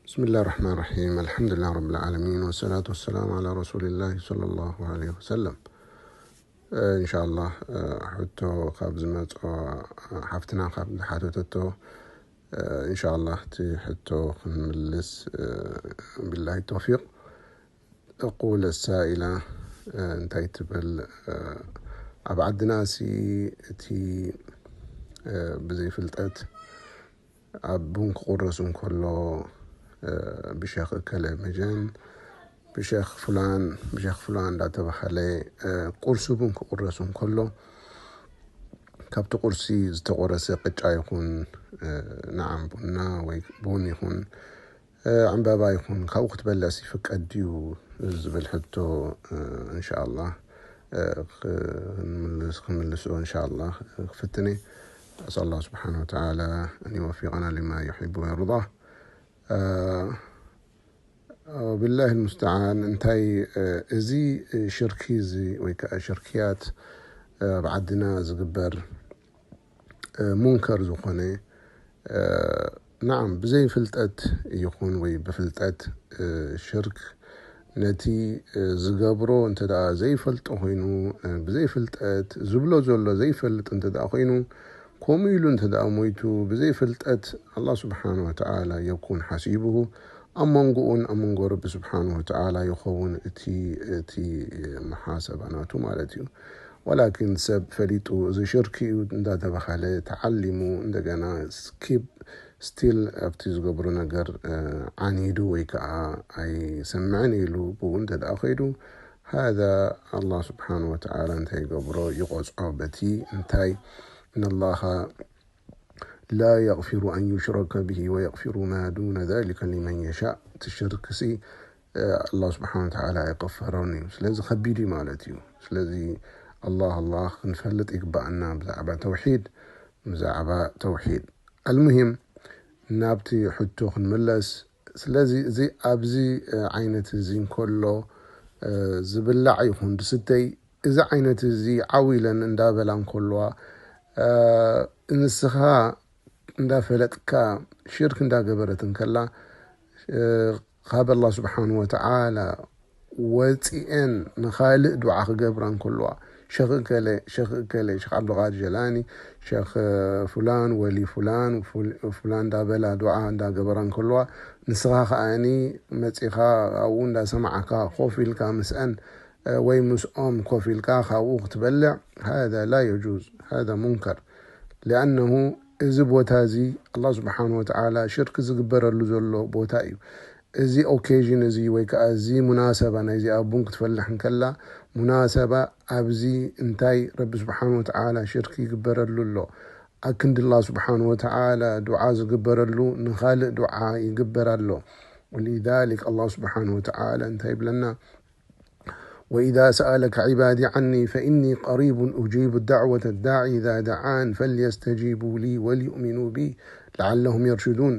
بسم الله الرحمن الرحيم. الحمد لله رب العالمين، والصلاة والسلام على رسول الله صلى الله عليه وسلم. إن شاء الله، ሕቶ ካብ ዝመጾ ሓፍትና ካብ ዝሓተተቶ፣ إن شاء الله እቲ ሕቶ ክንምልስ بالله التوفيق. تقول السائلة، እንታይ ትብል? ኣብ ዓድና ሲ እቲ ብዘይ ፍልጠት ኣብ ቡን ክቑረስ እንከሎ፣ ብሸኽ እከለ መጀን፣ ብሸኽ ፍላን፣ ብሸኽ ፍላን እንዳተባሃለ ቁርሲ ቡን ክቑረስ እንከሎ፣ ካብቲ ቁርሲ ዝተቆረሰ ቅጫ ይኹን፣ ንዓም ቡና ወይ ቡን ይኹን፣ ዕምባባ ይኹን ካብኡ ክትበልዕስ ይፍቀድ ድዩ ዝብል ሕቶ፣ እንሻኣላህ፣ ክንምልስ-፣ ክምልሶ እንሻኣላህ ክፍትነ። أسأل الله سبحانه وتعالى أن يوفقنا لما يحب ويرضى. بالله المستعان። እንታይ እዚ ሽርኪ እዚ ወይ ከዓ ሽርክያት ኣብ ዓድና ዝግበር ሙንከር ዝኾነ፣ ናዓም፣ ብዘይ ፍልጠት ይኹን ወይ ብፍልጠት ሽርክ ነቲ ዝገብሮ እንተ ደኣ ዘይፈልጦ ኮይኑ፣ ብዘይ ፍልጠት ዝብሎ ዘሎ ዘይፈልጥ እንተ ደኣ ኮይኑ፣ ከምኡ ኢሉ እንተ ደኣ ሞይቱ ብዘይ ፍልጠት፣ ኣላህ ስብሓነ ወተዓላ የኩን ሓሲብሁ፣ ኣብ መንጎኡን ኣብ መንጎ ረቢ ስብሓነ ወተዓላ ይኸውን እቲ፣ እቲ መሓሰባ ናቱ ማለት እዩ። ወላኪን ሰብ ፈሊጡ እዚ ሽርክ እዩ እንዳተባሃለ ተዓሊሙ እንደገና ስኪፕ ስቲል ኣብቲ ዝገብሮ ነገር ዓኒዱ ወይ ከዓ ኣይሰምዕን ኢሉ ብኡ እንተ ደኣ ከይዱ፣ ሃዛ ኣላህ ስብሓነ ወተዓላ እንታይ ይገብሮ? ይቆፅዖ በቲ እንታይ፣ إن الله لا يغفر أن يشرك به ويغفر ما دون ذلك لمن يشاء። እቲ ሽርክ ሲ ኣላህ ስብሓነ ወተዓላ ኣይቀፈሮን እዩ። ስለዚ ከቢድ እዩ ማለት እዩ። ስለዚ ኣላህ ኣላህ ክንፈልጥ ይግባኣና ብዛዕባ ተውሒድ፣ ብዛዕባ ተውሒድ። ኣልሙሂም ናብቲ ሕቶ ክንምለስ። ስለዚ እዚ ኣብዚ ዓይነት እዚ እንከሎ ዝብላዕ ይኹን ዝስተይ እዚ ዓይነት እዚ ዓው ኢለን እንዳበላ እንከለዋ፣ ንስኻ እንዳፈለጥካ ሽርክ እንዳገበረት እንከላ፣ ካብ ኣላህ ስብሓን ወተዓላ ወፂኤን ንኻልእ ዱዓ ክገብራ እንከለዋ፣ ሸኽ እከለ፣ ሸኽ እከለ፣ ሸኽ ዓብዱልቃድር ጀላኒ፣ ሸኽ ፍላን፣ ወሊ ፍላን፣ ፍል-፣ ፍላን እንዳበላ ዱዓ እንዳገበራ እንከለዋ፣ ንስኻ ከኣኒ መፂኻ ኣብኡ እንዳሰማዕካ ኮፍ ኢልካ ምስአን ወይ ምስኦም ኮፍ ኢልካ ካብኡ ክትበልዕ፣ ሃዛ ላ የጁዝ፣ ሃዛ ሙንከር። ሊኣነሁ እዚ ቦታ እዚ ኣላህ ስብሓን ወተዓላ ሽርክ ዝግበረሉ ዘሎ ቦታ እዩ። እዚ ኦኬዥን እዚ ወይ ከዓ እዚ ሙናሰባ ናይዚ ኣብ ቡን ክትፈልሕ እንከላ፣ ሙናሰባ ኣብዚ እንታይ ረቢ ስብሓን ወተዓላ ሽርክ ይግበረሉ ኣሎ? ኣክንዲ ኣላህ ስብሓን ወተዓላ ዱዓ ዝግበረሉ ንኻልእ ዱዓ ይግበር ኣሎ። ወሊዛሊክ ኣላህ ስብሓን ወተዓላ እንታይ ይብለና? وإذا سألك عبادي عني فإني قريب أجيب دعوة الداع إذا دعان فليستجيبوا لي وليؤمنوا بي لعلهم يرشدون።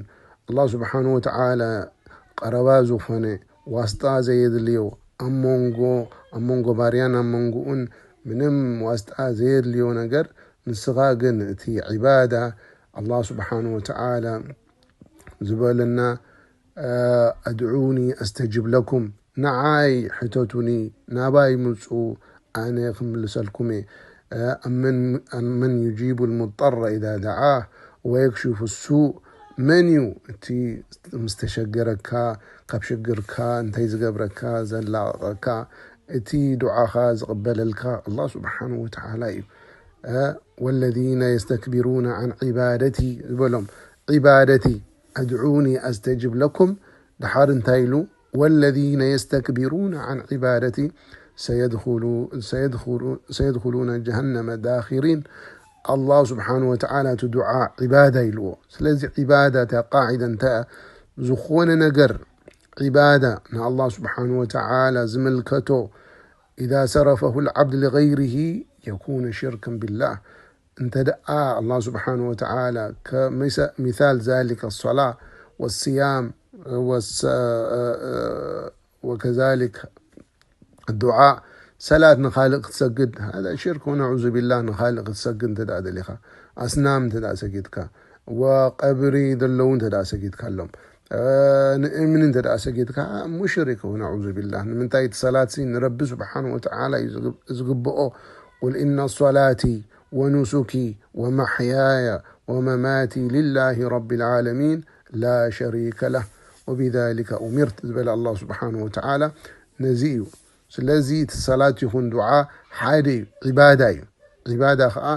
ኣላህ ስብሓን ወተዓላ ቀረባ ዝኾነ ዋስጣ ዘየድልዮ ኣብ መንጎ፣ ኣብ መንጎ ባርያን ኣብ መንጎኡን ምንም ዋስጣ ዘየድልዮ ነገር፣ ንስኻ ግን እቲ ዒባዳ ኣላህ ስብሓን ወተዓላ ዝበለና፣ ኣድዑኒ ኣስተጅብ ለኩም፣ ንዓይ ሕተቱኒ፣ ናባይ ምፁ፣ ኣነ ክምልሰልኩም እየ። ኣመን፣ ኣመን ዩጂቡ ልሙጠረ ኢዛ ደዓህ ወየክሽፉ ሱእ፣ መን እዩ እቲ ምስ ተሸገረካ፣ ካብ ሽግርካ እንታይ ዝገብረካ፣ ዘላቕቐካ፣ እቲ ዱዓኻ ዝቕበለልካ ኣላህ ስብሓን ወተዓላ እዩ። ወለዚነ የስተክቢሩነ ዓን ዒባደቲ ዝበሎም፣ ዒባደቲ ኣድዑኒ ኣስተጅብ ለኩም፣ ድሓር እንታይ ኢሉ? ወለዚነ የስተክቢሩነ ዓን ዒባደቲ ሰየድኹሉ-፣ ሰየድኹሉ-፣ ሰየድኹሉነ ጀሃነመ ዳኺሪን። ኣላህ ስብሓን ወተዓላ እቲ ዱዓ ዒባዳ ኢልዎ። ስለዚ ዒባዳ እታ ቃዒዳ እንታይ እያ? ዝኾነ ነገር ዒባዳ ንኣላህ ስብሓን ወተዓላ ዝምልከቶ፣ ኢዛ ሰረፈሁ ልዓብድ ሊገይሪሂ የኩነ ሽርከን ቢላህ። እንተ ደኣ ኣላህ ስብሓን ወተዓላ ከሚሳ-፣ ሚሳል ዛሊከ ሰላ ወስያም ወሰ-፣ ወከዛሊክ ዱዓ፣ ሰላት ንኻልእ ክትሰግድ፣ ሃዛ ሽርክ ወነዑዙ ቢላህ። ንኻልእ ክትሰግድ እንተ ደኣ ደሊኻ፣ ኣስናም እንተ ደኣ ሰጊድካ፣ ወቀብሪ ዘለዉ እንተ ደኣ ሰጊድካሎም፣ ንእምኒ እንተ ደኣ ሰጊድካ ሙሽሪክ እውን ኣዑዙ ቢላህ። ንምንታይ እቲ ሰላት ሲ ንረቢ ስብሓን ወተዓላ እዩ ዝግብኦ። ቁል ኢነ ሶላቲ ወኑሱኪ ወመሕያየ ወመማቲ ሊላሂ ረቢ ልዓለሚን ላ ሸሪከ ለህ ወቢዛሊከ ኡሚርት ዝበለ ኣላህ ስብሓን ወተዓላ ነዚ እዩ። ስለዚ እቲ ሰላት ይኹን ዱዓ ሓደ እዩ፣ ዒባዳ እዩ። ዒባዳ ኸዓ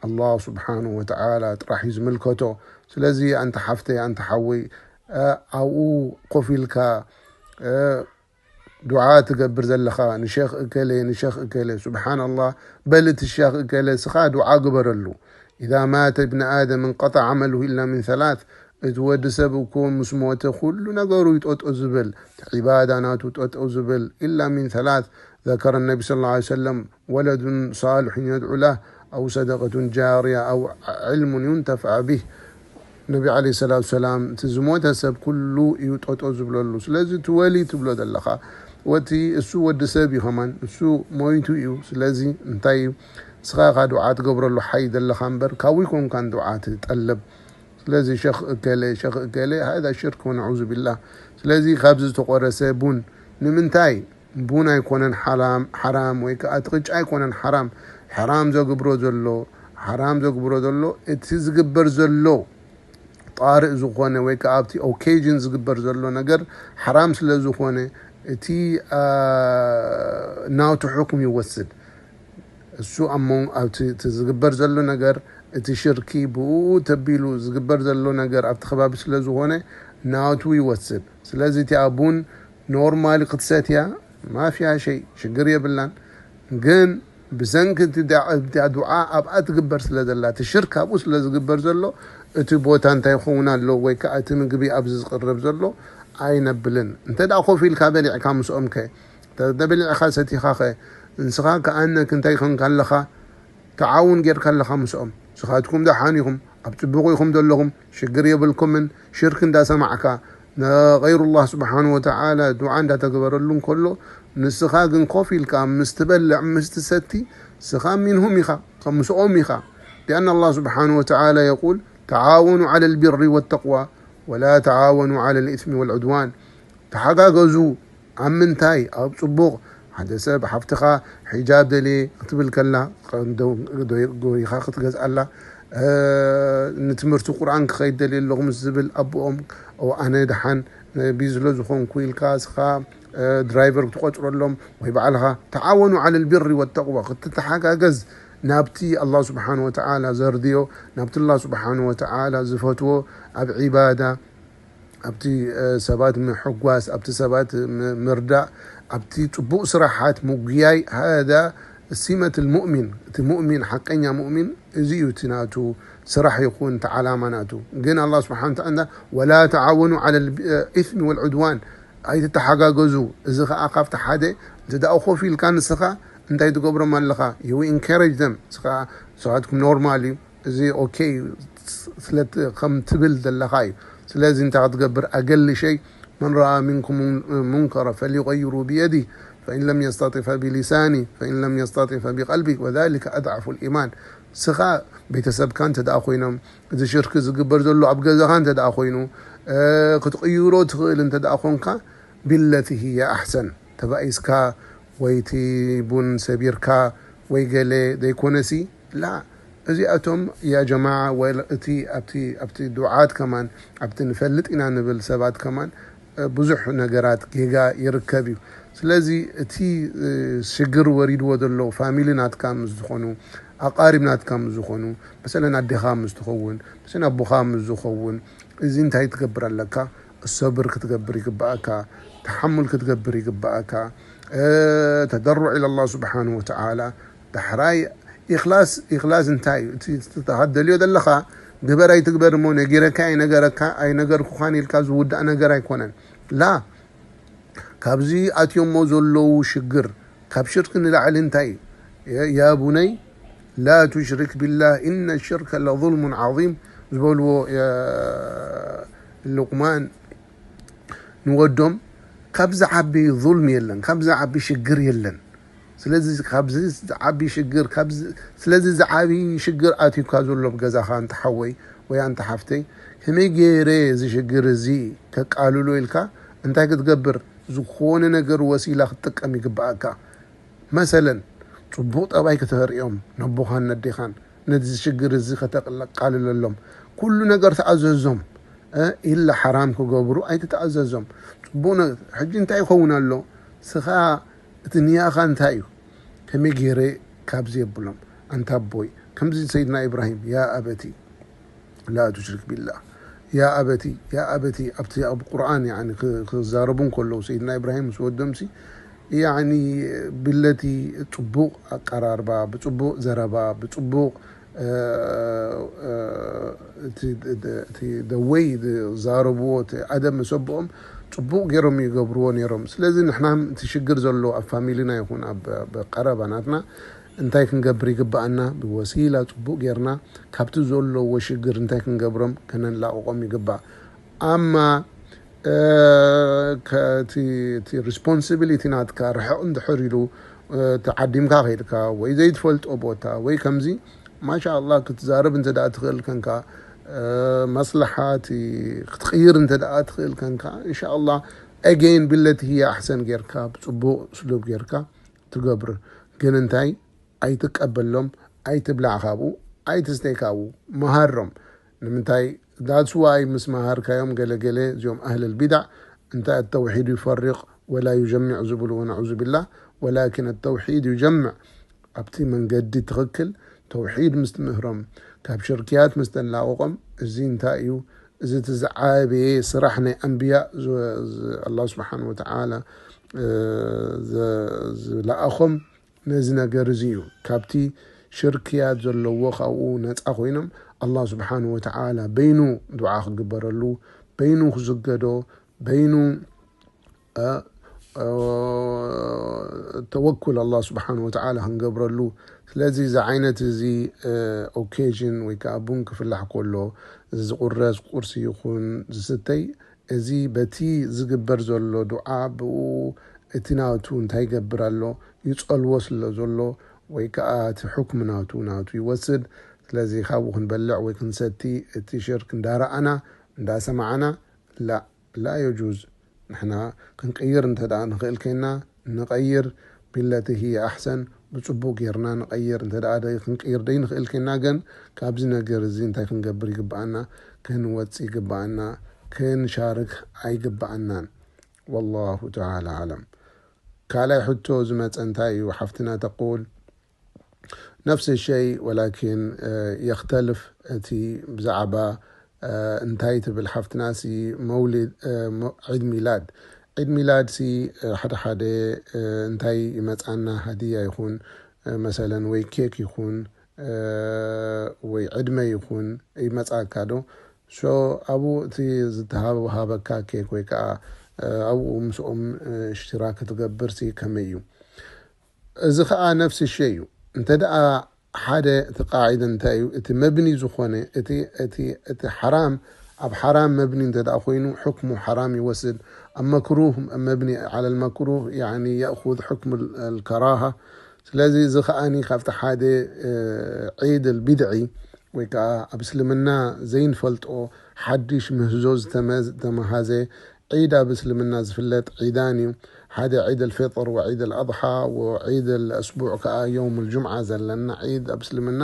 ኣላህ ስብሓን ወተዓላ ጥራሕ እዩ ዝምልከቶ። ስለዚ ኣንታ ሓፍተይ ኣንታ ሓወይ ኣብኡ ኮፍ ኢልካ ዱዓ ትገብር ዘለኻ ንሸኽ እከለ ንሸኽ እከለ ስብሓን ኣላህ በል እቲ ሸኽ እከለ ስኻ ዱዓ ግበረሉ። ኢዛ ማተ እብኒ ኣደም እንቀጣ ዓመልሁ ኢላ ምን ሰላት። እቲ ወዲ ሰብ እኮ ምስ ሞተ ኩሉ ነገሩ ይጠጦ ዝብል፣ እቲ ዒባዳ ናቱ ጠጠው ዝብል ኢላ ምን ሰላት። ዘከረ ነቢ ስለ ላ ሰለም ወለዱን ሳልሑን የድዑ ላህ ኣው ሰደቀቱን ጃርያ ኣው ዕልሙን ዩንተፍዐ ቢህ። ነቢ ዓለይሂ ሰላቱ ሰላም እቲ ዝሞተ ሰብ ኩሉ እዩ ጠጦ ዝብለሉ። ስለዚ እቲ ወሊ ትብሎ ዘለኻ ወቲ እሱ ወዲ ሰብ እዩ ከማን እሱ ሞይቱ እዩ። ስለዚ እንታይ እዩ ንስኻ ኢኻ ዱዓ ትገብረሉ ሓይ ዘለኻ እምበር ካብኡ ይኮንካን ዱዓ ትጠልብ። ስለዚ ሸኽ እከለ ሸኽ እከለ ሃዛ ሽርክ ወነዑዙ ቢላህ። ስለዚ ካብዚ ዝተቆረሰ ቡን ንምንታይ ቡን ኣይኮነን ሓላም ሓራም ወይ ከዓ እቲ ቅጫ ኣይኮነን ሓራም። ሓራም ዘግብሮ ዘሎ ሓራም ዘግብሮ ዘሎ እቲ ዝግበር ዘሎ ጣርእ ዝኾነ ወይ ከዓ ኣብቲ ኦኬዥን ዝግበር ዘሎ ነገር ሓራም ስለ ዝኾነ እቲ ናቱ ሕኩም ይወስድ። እሱ ኣብቲ ዝግበር ዘሎ ነገር እቲ ሽርኪ ብኡ ተቢሉ ዝግበር ዘሎ ነገር ኣብቲ ከባቢ ስለ ዝኾነ ናቱ ይወስድ። ስለዚ እቲ ኣቡን ኖርማሊ ክትሰትያ ማፍያ ሸይ ሽግር የብላን። ግን ብሰንኪ እቲ ዱዓ ኣብኣ ትግበር ስለ ዘላ እቲ ሽርክ ኣብኡ ስለ ዝግበር ዘሎ እቲ ቦታ እንታይ ይኸውን ኣሎ ወይ ከዓ እቲ ምግቢ ኣብዚ ዝቅረብ ዘሎ ኣይነብልን። እንተ ደኣ ኮፍ ኢልካ በሊዕካ ምስኦም ከ እንተ በሊዕካ ሰቲኻ ኸ ንስኻ ከኣነክ እንታይ ይኾንካ ኣለኻ? ተዓውን ጌርካ ኣለኻ ምስኦም። ንስኻትኩም ደሓን ኢኹም፣ ኣብ ጽቡቕ ኢኹም ዘለኹም፣ ሽግር የብልኩምን። ሽርክ እንዳሰማዕካ ንገይሩላህ ስብሓን ወተዓላ ዱዓ እንዳተገበረሉ እንከሎ ንስኻ ግን ኮፍ ኢልካ ምስ ትበልዕ ምስ ትሰቲ ስኻ ሚንሁም ኢኻ፣ ከም ምስኦም ኢኻ። ሊኣን ኣላህ ስብሓን ወተዓላ የቁል ተዓወኑ ዓላ ልቢሪ ወተቅዋ ወላ ተዓወኑ ዓላ ልኢስሚ ወልዑድዋን። ተሓጋገዙ ኣብ ምንታይ ኣብ ጽቡቕ ሓደ ሰብ ሓፍትኻ ሒጃብ ደልየ ክትብል ከላ ጎይኻ ክትገዝኣላ ንትምህርቲ ቁርኣን ክኸይድ ደልየ ኣለኹ ምስ ዝብል ኣቦኦም ኣነ ደሓን ነቢ ስለ ዝኾንኩ ኢልካ እስኻ ድራይቨር ክትቆፅረሎም ወይ ባዕልኻ ተዓወኑ ዓለ ልቢሪ ወተቅዋ ክትተሓጋገዝ ናብቲ ኣላህ ስብሓን ወተዓላ ዘርድዮ ናብቲ ኣላህ ስብሓን ወተዓላ ዝፈትዎ ኣብ ዒባዳ ኣብቲ ሰባት ምሕጓስ ኣብቲ ሰባት ምርዳእ ኣብቲ ፅቡቅ ስራሓት ምጉያይ ሃዛ ሲመት ልሙእሚን እቲ ሙእሚን ሓቀኛ ሙእሚን እዚ እዩ እቲ ናቱ ስራሕ ይኹን እቲ ዓላማ ናቱ ግን ኣላ ስብሓን ተዓላ ወላ ተዓወኑ ዓለ ኢስሚ ወልዑድዋን ኣይትተሓጋገዙ እዚ ከዓ ካብቲ ሓደ እንተ ደኣ ኮፍ ኢልካ ንስኻ እንታይ ትገብሮም ኣለኻ you encourage them ንስኻ ንስኻትኩም ኖርማል እዩ እዚ okay ስለ ከም ትብል ዘለኻ እዩ ስለዚ እንታይ ክትገብር ኣገሊ ሸይ من رأى منكم منكرا فليغيره بيده فإن لم يستطع فبلسانه فإن لم يستطع فبقلبه وذلك أضعف الإيمان ስኻ ቤተሰብካ እንተ ደኣ ኮይኖም እዚ ሽርክ ዝግበር ዘሎ ኣብ ገዛኻ እንተ ደኣ ኮይኑ ክትቕይሮ ትኽእል እንተ ደኣ ኮንካ ቢለቲ ህየ ኣሕሰን ተባኢስካ ወይ እቲ ቡን ሰቢርካ ወይ ገለ ዘይኮነሲ ላ እዚኣቶም ያ ጀማዓ ወይ እቲ ኣብቲ ኣብቲ ዱዓት ከማን ኣብቲ ንፈልጥ ኢና ንብል ሰባት ከማን ብዙሕ ነገራት ጌጋ ይርከብ እዩ ስለዚ እቲ ሽግር ወሪድዎ ዘሎ ፋሚሊ ናትካ ምስ ዝኾኑ ኣቃሪብ ናትካ ምስ ዝኾኑ መሰለን ኣዴኻ ምስ ትኸውን መሰለን ኣቦኻ ምስ ዝኸውን እዚ እንታይ ትገብር ኣለካ ሰብር ክትገብር ይግባኣካ ተሓሙል ክትገብር ይግባኣካ ተደሩዕ ኢለ ኣላ ስብሓን ወተዓላ ዳሕራይ ኢኽላስ ኢኽላስ እንታይ እዩ እቲ ተሃደልዮ ዘለኻ ግበር ኣይትግበር እሞ ነጊረካ ኣይነገረካ ኣይነገርኩኻን ኢልካ ዝውዳእ ነገር ኣይኮነን ላ ካብዚ ኣትዮሞ ዘለዉ ሽግር ካብ ሽርክ ንላዕሊ እንታይ እዩ ያ ቡነይ ላ ቱሽሪክ ቢላህ ኢነ ሽርከ ለظልሙን ዓظም ዝበልዎ ልቁማን ንወዶም ካብ ዝዓቢ ظልም የለን ካብ ዝዓቢ ሽግር የለን ስለዚ ካብዚ ዝዓቢ ሽግር ስለዚ ዝዓቢ ሽግር ኣትዩካ ዘሎ ገዛኻ እንተሓወይ ወይ ኣንታ ሓፍተይ፣ ከመይ ገይረ እዚ ሽግር እዚ ከቃልሎ ኢልካ እንታይ ክትገብር? ዝኾነ ነገር ወሲላ ክትጥቀም ይግብኣካ። መሰለን፣ ጽቡቕ ጠባይ ከተርእዮም ነቦኻን ነዴኻን፣ ነዚ ሽግር እዚ ከተቃልለሎም። ኩሉ ነገር ተኣዘዞም። እ፣ ኢላ ሓራም ክገብሩ ኣይትተኣዘዞም። ጽቡቕ ነ-፣ ሕጂ እንታይ ይኸውን ኣሎ? ስኻ እቲ ንያኻ እንታይ እዩ? ከመይ ገይረ ካብዚ የብሎም? ኣንታ ኣቦይ፣ ከምዚ ሰይድና ኢብራሂም፣ ያ ኣበቲ ላ ቱሽሪክ ቢላህ፣ ያ ኣበቲ፣ ያ ኣበቲ፣ ኣብቲ ኣብ ቁርኣን፣ ያኒ፣ ክ-፣ ክዛረቡ እንከለዉ ሰይድና ኢብራሂም ምስ ወዶምሲ፣ ያኒ፣ ብለቲ ጽቡቕ ኣቀራርባ፣ ብጽቡቕ ዘረባ፣ ብጽቡቕ፣ እ፣ እ፣ እቲ፣ እቲ ደወይ ዝዛረብዎ፣ እቲ ኣደብ መሰብኦም ጽቡቕ ገይሮም ይገብርዎ ነይሮም። ስለዚ ንሕና እቲ ሽግር ዘሎ ኣብ ፋሚሊና ይኹን ኣብ፣ ኣብ ቀረባ ናትና እንታይ ክንገብር ይግብኣና? ብወሲላ ጽቡቕ ጌርና ካብቲ ዘለዎ ሽግር እንታይ ክንገብሮም ከነላቕቖም ይግባእ። ኣማ፣ እ፣ ከ-፣ እቲ፣ እቲ ሪስፖንሲቢሊቲ ናትካ ርሕቕ እንድሕር ኢሉ፣ እ፣ ተዓዲምካ ከይድካ ወይ ዘይትፈልጦ ቦታ ወይ ከምዚ፣ ማሻ ኣላህ ክትዛረብ እንተ ደኣ ትኽእል ከንካ፣ እ፣ መስለሓ እቲ ክትቕይር እንተ ደኣ ትኽእል ከንካ፣ እንሻ ኣላህ ኣገይን ብለቲ ህያ ኣሕሰን ጌርካ፣ ብጽቡቕ ስሉብ ጌርካ ትገብር። ግን እንታይ ኣይትቀበሎም፣ ኣይትብላዕ ካብኡ፣ ኣይትስተይ ካብኡ፣ መሃሮም። ንምንታይ? ዳትስ ዋይ ምስ መሃርካዮም ገለገለ እዚኦም ኣህለል ቢዳዕ እንታይ ኣተውሒድ ይፈርቕ ወላ ዩጀሚዕ ዝብሉ ወነዑዙ ቢላህ፣ ወላኪን ኣተውሒድ ዩጀምዕ። ኣብቲ መንገዲ ትኽክል ተውሒድ ምስ ትምህሮም፣ ካብ ሽርክያት ምስ ተላቕቖም፣ እዚ እንታይ እዩ? እዚ እቲ ዝዓበየ ስራሕ ናይ ኣንብያ ዝ-፣ ዝ-፣ ኣላህ ስብሓን ወተዓላ፣ እ፣ ዘ-፣ ዝለኣኾም ነዚ ነገር እዚ እዩ። ካብቲ ሽርክያት ዘለዎ ካብኡ ነጻ ኮይኖም፣ ኣላህ ስብሓን ወተዓላ በይኑ ዱዓ ክግበረሉ፣ በይኑ ክዝገዶ፣ በይኑ፣ እ፣ እ፣ ተወኩል ኣላህ ስብሓን ወተዓላ ክንገብረሉ። ስለዚ እዚ ዓይነት እዚ፣ እ፣ ኦኬዥን ወይ ከዓ ቡን ክፍላሕ ከሎ፣ ዝቁረስ ቁርሲ ይኹን ዝስተይ፣ እዚ በቲ ዝግበር ዘሎ ዱዓ፣ ብኡ እቲ ናቱ እንታይ ይገብር ኣሎ? ይጸልዎ ስለ ዘሎ፣ ወይ ከኣ እቲ ሕክም ናቱ፣ ናቱ ይወስድ። ስለዚ ካብኡ ክንበልዕ ወይ ክንሰቲ፣ እቲ ሽርክ እንዳረኣና፣ እንዳሰማዕና፣ ላ፣ ላ የጁዝ። ንሕና ክንቅይር እንተ ደኣ ንኽእል ኮይንና፣ ንቐይር። ቢለቲ ህየ ኣሕሰን፣ ብጽቡቕ ጌርና ንቐይር። እንተ ደኣ ደይ-፣ ክንቅይር ደይንኽእል ኮይንና ግን፣ ካብዚ ነገር እዚ እንታይ ክንገብር ይግብኣና? ክንወጽእ ይግብኣና። ክንሻርክ ኣይግብኣናን። ወላሁ ተዓላ ኣዕለም። ካልኣይ ሕቶ ዝመጸ እንታይ እዩ? ሓፍትና ተቁል፣ ነፍሲ ሸይ ወላኪን፣ እ፣ የኽተልፍ እቲ ብዛዕባ፣ እ፣ እንታይ ትብል ሓፍትና ሲ መውሊድ፣ እ፣ መ-፣ ዒድ ሚላድ። ዒድ ሚላድ ሲ፣ እ፣ ሓደ ሓደ፣ እ፣ እንታይ ይመጻና ሃድያ ይኹን፣ እ፣ መሰለን ወይ ኬክ ይኹን፣ እ፣ ወይ ዕድመ ይኹን ይመጻካ ዶ? ሶ ኣብኡ እቲ ዝተሃበካ ኬክ ወይ ከኣ፣ እ፣ ኣብኡ ምስኦም፣ እ፣ እሽትራክ ክትገብር ሲ ከመይ እዩ? እዚ ኸኣ ነፍሲ ሸይ እዩ። እንተ ደኣ ሓደ እቲ ቃዒዳ እንታይ እዩ? እቲ መብኒ ዝኾነ፣ እቲ፣ እቲ፣ እቲ ሓራም ኣብ ሓራም መብኒ እንተ ደኣ ኮይኑ፣ ሕክሙ ሓራም ይወስድ። ኣብ መክሩህ መብኒ ዓለል መክሩህ፣ ያዕኒ የእኹዝ ሕክሙ ኣልከራሃ። ስለዚ እዚ ኸኣኒ ካብቲ ሓደ፣ እ፣ ዒድ ኣልቢድዒ ወይ ከኣ ኣብ እስልምና ዘይንፈልጦ ሓድሽ ምህዞ ዝተመ-፣ ዝተመሃዘ ዒድ ኣብ እስልምና ዝፍለጥ ዒዳን እዩ። ሓደ ዒድ ኣልፍጥር ወዒድ ኣልኣድሓ ወዒድ ኣልኣስቡዕ ከኣ የውም ኣልጁምዓ ዘለና ዒድ ኣብ እስልምና።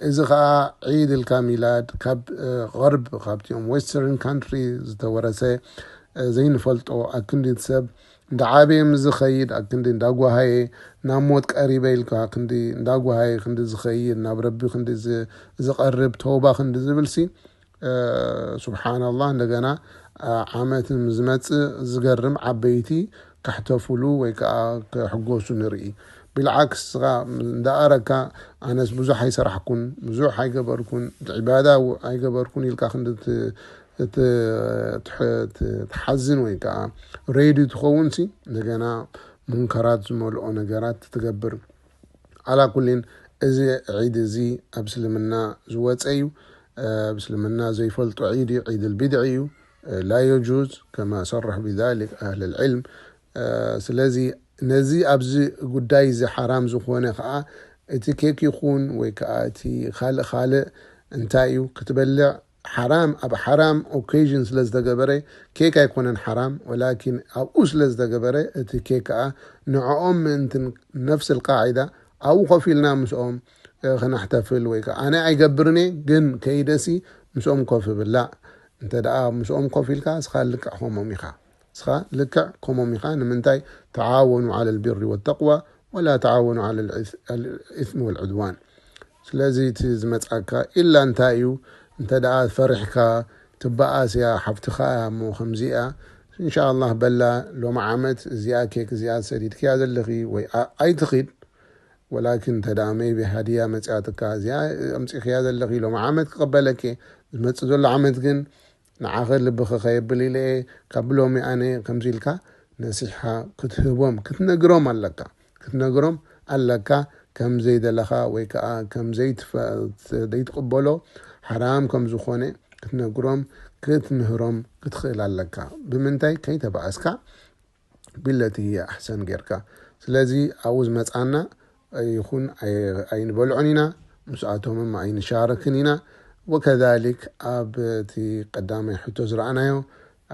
እዚ ከኣ ዒድ ኣልካሚላድ ካብ፣ እ፣ ገርብ፣ ካብቲኦም ዌስተርን ካንትሪ ዝተወረሰ፣ እ፣ ዘይንፈልጦ ኣክንዲ ሰብ እንዳዓበየ ምስ ዝኸይድ ኣክንዲ እንዳጓሃየ ናብ ሞት ቀሪበ ኢልካ ክንዲ እንዳጓሃየ ክንዲ ዝኸይድ ናብ ረቢ ክንዲ ዝ-፣ ዝቐርብ ተውባ ክንዲ ዝብልሲ፣ እ፣ ሱብሓነላህ፣ እንደገና፣ እ፣ ዓመት ምስ ዝመጽእ ዝገርም ዓበይቲ ከሕተፉሉ ወይ ከኣ ክሕጎሱ ንርኢ። ቢልዓክስ፣ ንስኻ እንዳኣረካ፣ ኣነስ ብዙሕ ኣይሰራሕኩን፣ ብዙሕ ኣይገበርኩን፣ ዒባዳ ኣይገበርኩን ኢልካ ክንዲ ት-፣ ት-፣ ትሕ-፣ ት-፣ ትሓዝን ወይ ከኣ ሬዲ ትኸውንሲ፣ እንደገና ሙንከራት ዝመልኦ ነገራት ትገብር። ዓላ ኩሊን፣ እዚ ዒድ እዚ ኣብ እስልምና ዝወጸ እዩ። ኣብ እስልምና ዘይፈልጦ ዒድ እዩ፣ ዒድ ኣልቢድዒ እዩ። ላ የጁዝ፣ ከማ ሰረሕ ብዛሊክ ኣህል ልዕልም። ስለዚ ነዚ ኣብዚ ጉዳይ እዚ ሓራም ዝኾነ ከኣ እቲ ኬክ ይኹን ወይ ከኣ እቲ ካልእ ካልእ እንታይ እዩ ክትበልዕ ሓራም ኣብ ሓራም ኦኬዥን ስለ ዝተገበረ ኬክ ኣይኮነን ሓራም፣ ወላኪን ኣብኡ ስለ ዝተገበረ እቲ ኬክ ከዓ ንዕኦም ምእንትን ነፍስ ልቃዒዳ ኣብኡ ኮፍ ኢልና ምስኦም ከነሕተፍል ወይ ከዓ ኣነ ኣይገብርን እየ ግን ከይደሲ ምስኦም ኮፍ ብላዕ። እንተ ደኣ ምስኦም ኮፍ ኢልካ እስኻ ልክዕ ከምኦም ኢኻ። እስኻ ልክዕ ከምኦም ኢኻ። ንምንታይ? ተዓወኑ على البر والتقوى ولا تعاونوا على الإثم والعدوان። ስለዚ እቲ ዝመጻካ ኢላ እንታይ እዩ? እንተ ደኣ ፈሪሕካ ትበኣስ እያ ሓፍትኻ እያ እሞ ከምዚኣ እንሻ ኣላህ በላ ሎሚ ዓመት እዚኣ ኬክ እዚኣ ሰዲድክያ ዘለኺ ወይ ኣይትኺድ ወላኪን እንተ ደኣ maybe ሃድያ መጺኣትካ እዚኣ ኣምጺኽያ ዘለኺ ሎሚ ዓመት ክቕበለኪ ዝመጽእ ዘሎ ዓመት ግን ንዓኸ ልብኺ ከየብል ኢለ እየ ካብ ሎሚ ኣነ ከምዚ ኢልካ ነሲሓ ክትህቦም ክትነግሮም ኣለካ ክትነግሮም ኣለካ ከም ዘይደለኻ ወይ ከዓ ከም ዘይትፈ- ዘይትቕበሎ ሓራም ከም ዝኾነ ክትነግሮም ክትምህሮም ክትኽእል ኣለካ ብምንታይ ከይተባኣስካ ቢለቲ ኣሕሰን ጌርካ ስለዚ ኣብኡ ዝመፃና ይኹን ኣይንበልዖን ኢና ምስኣቶምም ኣይንሻረክን ኢና ወከሊክ ኣብ እቲ ቀዳማይ ሕቶ ዝረኣናዮ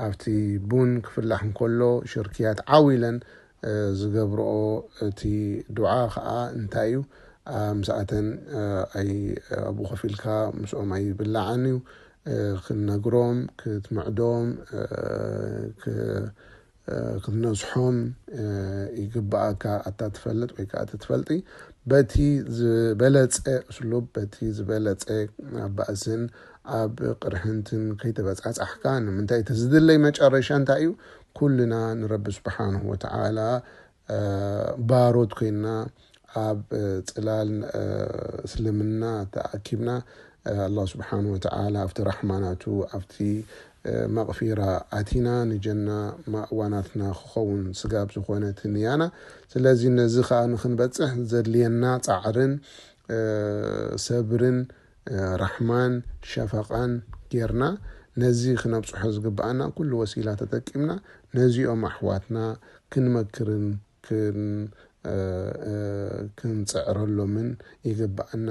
ኣብቲ ቡን ክፍላሕ እንከሎ ሽርክያት ዓው ኢለን ዝገብርኦ እቲ ዱዓ ከዓ እንታይ እዩ ምስኣተን ኣብኡ ከፊልካ ምስኦም ኣይብላዓን እዩ ክነግሮም ክትምዕዶም ክትነስሖም ይግባኣካ ኣታ ትፈልጥ ወይ ከዓ ትፈልጢ በቲ ዝበለፀ እስሉብ በቲ ዝበለፀ ኣብ ባእስን ኣብ ቅርሕንትን ከይተበፃፃሕካ ንምንታይ እቲ ዝድለይ መጨረሻ እንታይ እዩ ኩልና ንረቢ ስብሓንሁ ወተዓላ ባሮት ኮይንና ኣብ ፅላል እስልምና ተኣኪብና ኣላህ ስብሓን ወተዓላ ኣብቲ ራሕማ ናቱ ኣብቲ መቕፊራ ኣቲና ንጀና ማእዋናትና ክኸውን ስጋብ ዝኾነ ትንያና ስለዚ ነዚ ከዓ ንክንበፅሕ ዘድልየና ፃዕርን ሰብርን ራሕማን ሸፈቓን ጌርና ነዚ ክነብፅሖ ዝግብኣና ኩሉ ወሲላ ተጠቂምና ነዚኦም ኣሕዋትና ክንመክርን ክንፅዕረሎምን ይግብኣና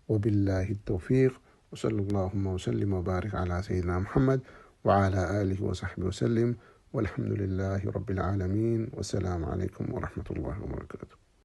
وبالله التوفيق وصلى اللهم وسلم وبارك على سيدنا محمد وعلى آله وصحبه وسلم والحمد لله رب العالمين والسلام عليكم ورحمة الله وبركاته